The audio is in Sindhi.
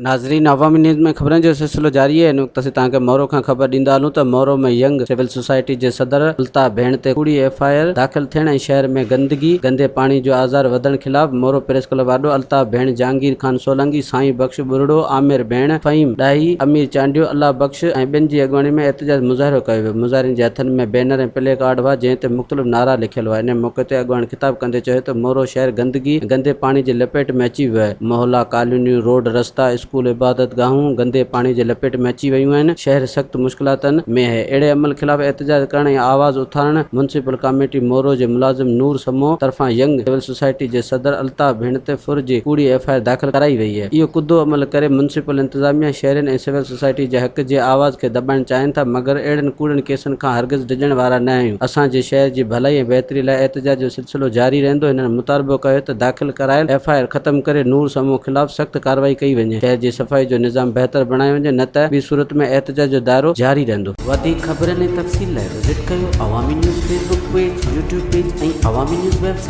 ناظرين عوامي نيوز ۾ خبرن جو سلسلو جاري آهي هن وقت اسين توهان کي مورو کان خبر ڏيندا هلون ته مورو ۾ ينگ سول سوسائٽي جي صدر الطاف ڀيڻ تي ڪوڙي ايف I R داخل ٿيڻ ۽ شهر ۾ گندگي گندي پاڻي جو آزار وڌڻ خلاف مورو پريس ڪلب آڏو الطاف ڀيڻ جهانگير خان سولنگي سائين بخش ٻرڙو عامر ڀيڻ فهيم ڏاهي امير چانڊيو الله بخش ۽ ٻين جي اڳواڻي ۾ احتجاج مظاهرو ڪيو ويو مظاهرين جي هٿن ۾ بينر ۽ پلي ڪارڊ هئا جنهن تي مختلف نعرا لکيل هئا ان موقعي تي اڳواڻن خطاب ڪندي چيو ته مورو شهر گندگي ۽ گندي پاڻي جي لپيٽ ۾ اچي ويو آهي، محلا، ڪالونيون، روڊ، رستا، اسڪول، عبادت گاهون گندي پاڻي جي لپيٽ ۾ اچي ويون آهن، شهر سخت مشڪلاتن ۾ آهي، اهڙي عمل خلاف احتجاج ڪرڻ ۽ آواز اٿارڻ ميونسپل ڪاميٽي مورو جي ملازم نور سمون طرفان ينگ سول سوسائٽي جي صدر الطاف ڀيڻ تي ڦر جي ڪوڙي ايف I R داخل ڪرائي وئي آهي، اهو ڪڌو عمل ڪري ميونسپل انتظاميا شهرين ۽ سول سوسائٽي جي حق جي آواز کي دٻائڻ چاهين ٿا مگر اهڙن ڪوڙن ڪيسن کان هرگز ڊڄڻ وارا نه آهيون، اسان جي شهر جي ڀلائي ۽ بهتري لاء احتجاج جو سلسلو جاري رهندو، هنن مطالبو ڪيو ته داخل ڪرايل ايف I R ختم ڪري نور سمون خلاف سخت ڪارروائي ڪئي وڃي، شهر جي صفائي جو نظام بهتر بڻايو وڃي نه ته ٻي صورت ۾ احتجاج جو دائرو جاري رهندو. وڌيڪ خبرن ۽ تفصيل لاء وزٽ ڪيو Awami news Facebook page, YouTube page ۽ Awami news website.